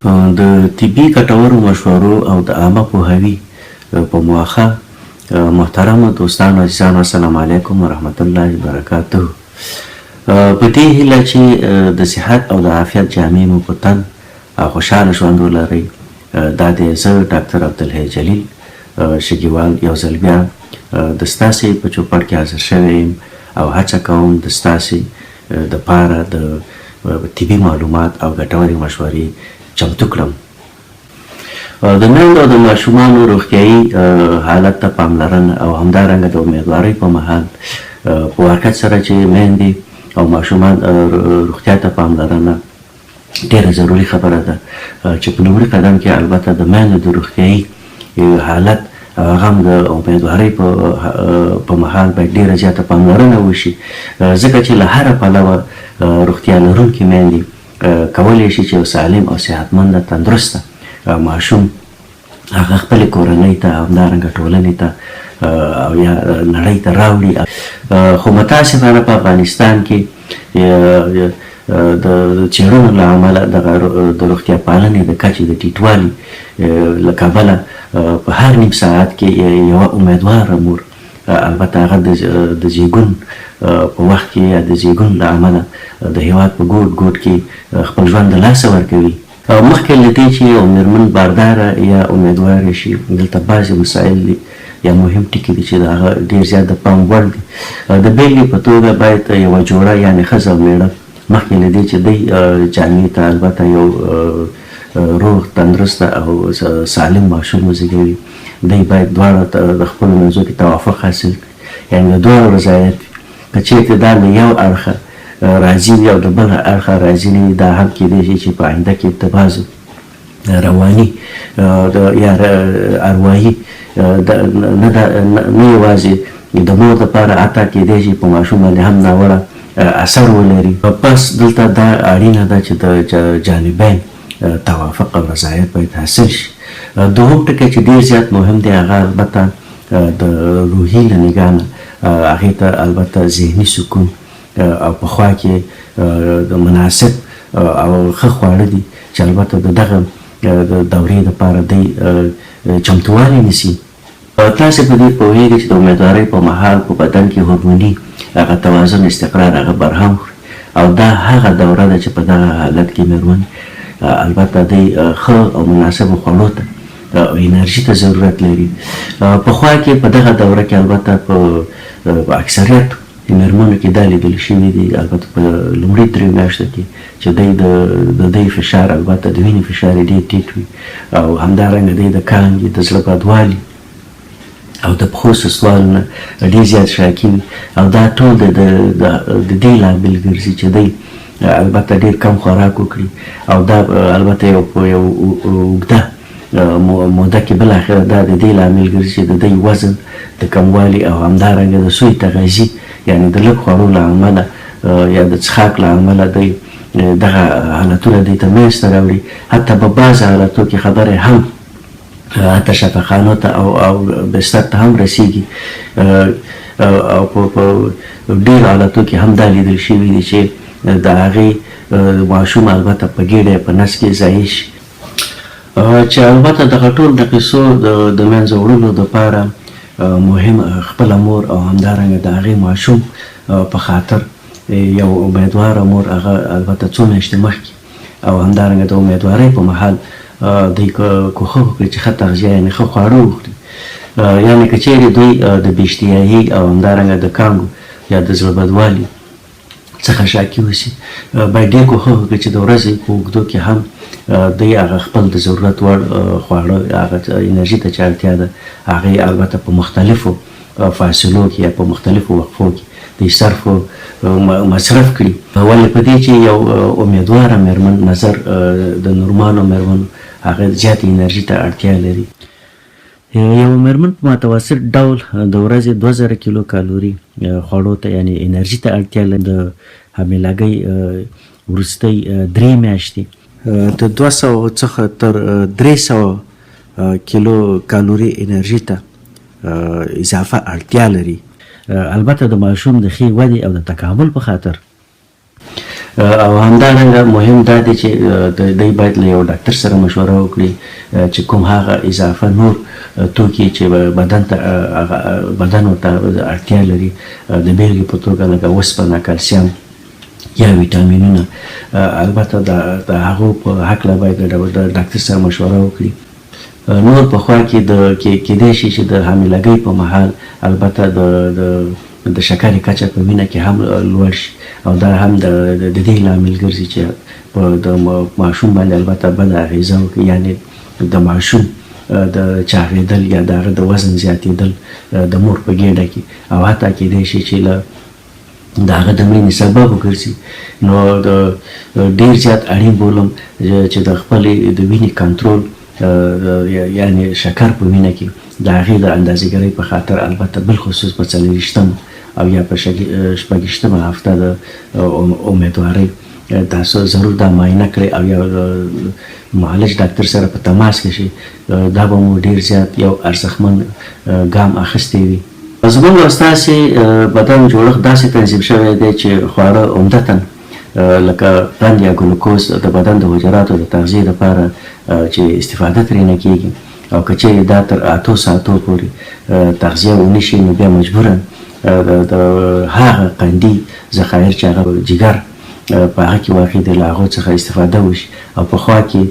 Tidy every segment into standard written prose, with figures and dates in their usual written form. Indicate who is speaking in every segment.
Speaker 1: د طبي ګټورو مشورو او د عامه پوهاوي په مؤخه محترمو دوستانو عزیزانو السلام علیکم ورحمت الله وبرکاته. په دې هیله چې د صحت او د عافیت جامې مو په تن او خوشحاله ژوند ولرئ. دا دی زه ډاکتر عبدالحی جلیل شګیوال یو ځل بیا د ستاسې په چوپړ کې حاضر شوی یم او هڅه کوم د ستاسې د پاره د طبي معلومات او ګټورې مشورې چمتو کړم. د میندو او د ماشومانو روغتیايي حالت ته پاملرنه او همدارنګه د امیدوارۍ په مهال په واقعیت سره چې میندې او ماشومان روغتیا ته پاملرنه ډېره ضروري خبره ده چې په لومړي قدم کې البته د میندو د روغتیايي حالت او هغه هم د امیدوارۍ په مهال باید ډېره زیاته پاملرنه وشي، ځکه چې له هره پلوه روغتیا لرونکې میندې کولی شي چې یو سالم او صحتمنده تندرسته ماشوم هغه خپلې کورنۍ ته، همدارنګه ټولنې ته او یا نړۍ ته راوړي. خو متاسفانه په افغانستان کې د څېړنو له امله دغه د روغتیا پالنې د کچې د ټیټوالي له کبله په هر نیم ساعت کې یوه امیدواره مور البته هغه د زیږون په وخت کې یا د زیږون له امله د هیواد په ګوټ ګوټ کې خپل ژوند د لاسه ورکوي. مخکې له دې چې یوه مېرمن بارداره یا امیدواره شي، دلته بعضې مسایل دي یا مهم ټکي دي چې د هغه ډېر زیات د پام وړ دي. د بېلګې په توګه باید یوه جوړه یعنې ښځه او مېړه مخکې له دې چې دوی جامعې ته البته یو روغ، تندرسته او سالم ماشوم وزېږوي، دوی باید دواړه د خپلو منځو کې توافق حاصل کړي، یعنې د دواړو رضایت وي. که چېرته دا له یو اړخه راضي وي او د بل اړخه راضي نه وي، دا هم کېدای شي چې په آینده کې د بعضو رواني یا اروايي نه نه یوازې د مور لپاره، حتی کېدای شي په ماشوم باندې هم ناوړه اثر ولري. پس دلته دا اړینه ده چې د جانبین توافق او رضایت باید حاصل شي. دوهم ټکی چې ډېر زیات مهم دی، هغه البته د روحي له نګاه نه هغې ته البته ذهني سکون او په خوا کې د مناسب او ښه خواړه دي چې البته د دغه د دورې لپاره دی چمتووالی نیسي. تاسې په دې پوهېږئ چې د امیدوارۍ په مهال په بدن کې هورموني هغه توازن استقرار هغه برهم خوري او دا هغه دوره ده چې په دغه حالت کې مېرمن البته دی ښه او مناسبو خوړو ته او انرژي ته ضرورت لري. په خوا کې په دغه دوره کې البته په اکثریت مېرمنو کې دا لیدل شوي دي، البته په لومړي دریو میاشتو کې چې دی د دوی فشار البته د وینې فشار یې ډېر ټیټ وي او همدارنګه دی د کانګې، د زړه بدوالي او د پښو سستوالو نه ډېر زیات شاکي وي او دا ټول د د دې لامل ګرځي چې دی البته ډېر کم خوراک وکړي او دا البته یو په یو اوږده موده کې بالاخره دا د دې لامل ګرځي چې د دوی وزن د کموالي او همدارنګه د سوء تغذي یعنې د لږ خوړو له امله یا د څښاک له امله دوی دغه حالتونه دوی ته منځته راوړي. حتی په بعضې حالتو کې خبرې هم حتی شفاخانو ته او بستر ته هم رسیږي او په ډېرو حالتو کې هم دا لیدل شوي دي چې د هغې ماشوم البته په ګېډه یا په نس کې ضایع شي. چې البته دغه ټول د قصو د منځه وړلو دپاره مهم خپله مور او همدارنګه د هغې ماشوم په خاطر یو امیدواره مور هغه البته څو میاشتې مخکې او همدارنګه د امیدوارۍ په مهال دوی کوښښ وکړي چې ښه تغذیه یعنې ښه خواړه وخوري، یعنې که چیرې دوی د بې اشتهایۍ او همدارنګه د کانګو یا د زړه بدوالي څخه شاکي اوسي، باید ډېر کوښښ وکړي چې د ورځې په اوږدو کې هم دوی هغه خپل د ضرورت وړ خواړه، هغه انرژي ته چې اړتیا ده هغه یې البته په مختلفو فاصلو کې یا په مختلفو وقفو کې دوی صرف مصرف کړي. ولې په دې چې یو امیدواره مېرمن نظر د نورمالو مېرمنو هغه زیاتې انرژي ته اړتیا لري. یوه مېرمن په متوسط ډول د ورځې 2000 کیلو کالوري خوړو ته یعنې انرژي ته اړتیا لري. د حاملګۍ وروستۍ درې میاشتې د 200 څخه تر 300 کیلو کالوري انرژي ته اضافه اړتیا لري. البته د ماشوم د ښې ودې او د تکامل په خاطر او همدارنګه مهم دا دی چې دوی باید له یو ډاکټر سره مشوره وکړي چې کوم هغه اضافه نور توکي چې بدن ته بدن ورته اړتیا لري، د بیلګې په توګه لکه وسپنه، کلسیم یا ویټامینونه، البته د هغو په هکله باید د ډاکټر سره مشوره وکړي. نور په خوا کې د کېدای شي چې د حاملګۍ په مهال البته د د شکرې کچه په وینه کې هم لوړ شي او دا هم د دې لامل ګرځي چې په د ماشوم باندې البته بده اغېزه وکړي، یعنې د ماشوم د چاغېدل یا د هغه د وزن زیاتېدل د مور په ګېډه کې، او حتی کېدای شي چې له د هغه د مړینې سبب وګرځي. نو د ډېر زیات اړین بولم چې د خپلې د وینې کنترول، یعنې شکر په وینه کې د هغې د اندازهګرۍ په خاطر البته بالخصوص په 24مه او یا په 26مه هفته د امیدوارۍ تاسو ضرور دا معاینه کړئ او یا معالج ډاکټر سره په تماس کې شئ. دا به مو ډېر زیات یو ارزښتمن ګام اخیستی وي. زموږ او ستاسې بدن جوړښت داسې تنظیم شوی دی چې خواړه عمدتاً لکه قند یا ګلوکوز د بدن د حجراتو د تغذیې لپاره چې استفاده ترېنه کېږي، او که چېرې دا تر 8 ساعتو پورې تغذیه ونه شي نو بیا مجبوراً د هغه قندي ذخایر چې هغه جګر په هغه کې واقع دی له هغو څخه استفاده وشي، او په خوا کې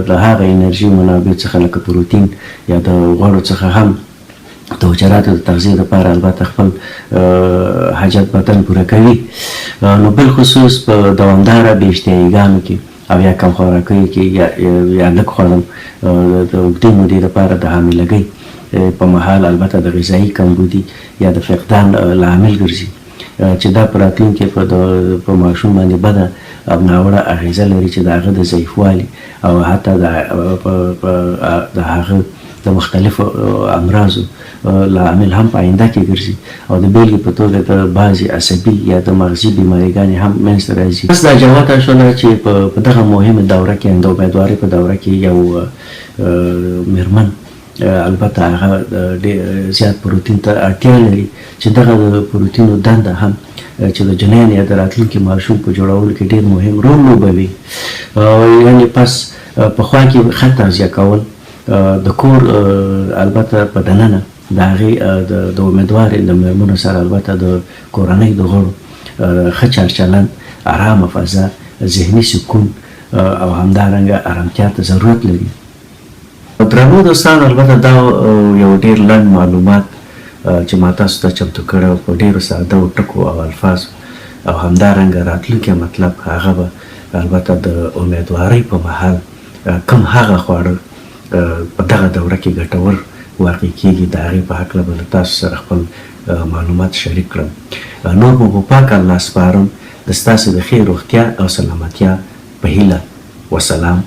Speaker 1: د هغه انرژي منابع څخه لکه پروتین یا د غوړو څخه هم د حجراتو د تغذیې لپاره البته خپل حاجت بدن پوره کوي. نو بالخصوص په دوامداره بې اشتهایي ګانو کې او یا کم خوراکیو کې یا لږ خوړل د اوږدې مودې لپاره د حاملګۍ په مهال البته د غذایي کمبودي یا د فقدان لامل ګرځي، چې دا په راتلونکي په ماشوم باندې بده او ناوړه اغېزه لري چې د هغه د ضعیفوالي او حتی د هغه د مختلفو امراضو لامل هم په آینده کې ګرځي، او د بېلګې په توګه د بعضې عصبي یا د مغزي بیماریګانې هم منځته راځي. بس دا جوته شوله چې په دغه مهمه دوره کې، د امیدوارۍ په دوره کې، یو میرمن البته هغه ډېر زیات پروتین ته اړتیا لري، چې دغه د پروتینو دنده هم چې د جنین یا د راتلونکي ماشوم په جوړولو کې ډېر مهم رول لوبوي. یعنې پس په خوا کې ښه تغذیه کول د کور البته په دننه د هغې د امیدوارې د مېرمنو سره البته د کورنۍ د غړو ښه چارچلند، ارامه فضا، ذهني سکون او همدارنګه ارامتیا ته ضرورت لري. درنو دوستانو، البته دا یو ډېر لنډ معلومات چې ما تاسو ته چمتو کړی په ډېرو ساده ټکو او الفاظو، او همدارنګه راتلونکی مطلب هغه به البته د امیدوارۍ په مهال کوم هغه خواړه په دغه دوره کې ګټور واقع کېږي، د هغې په هکله به له تاسو سره خپل معلومات شریک کړم. نور مو په پاک الله سپارم، د ستاسو د ښې روغتیا او سلامتیا په هیله. وسلام.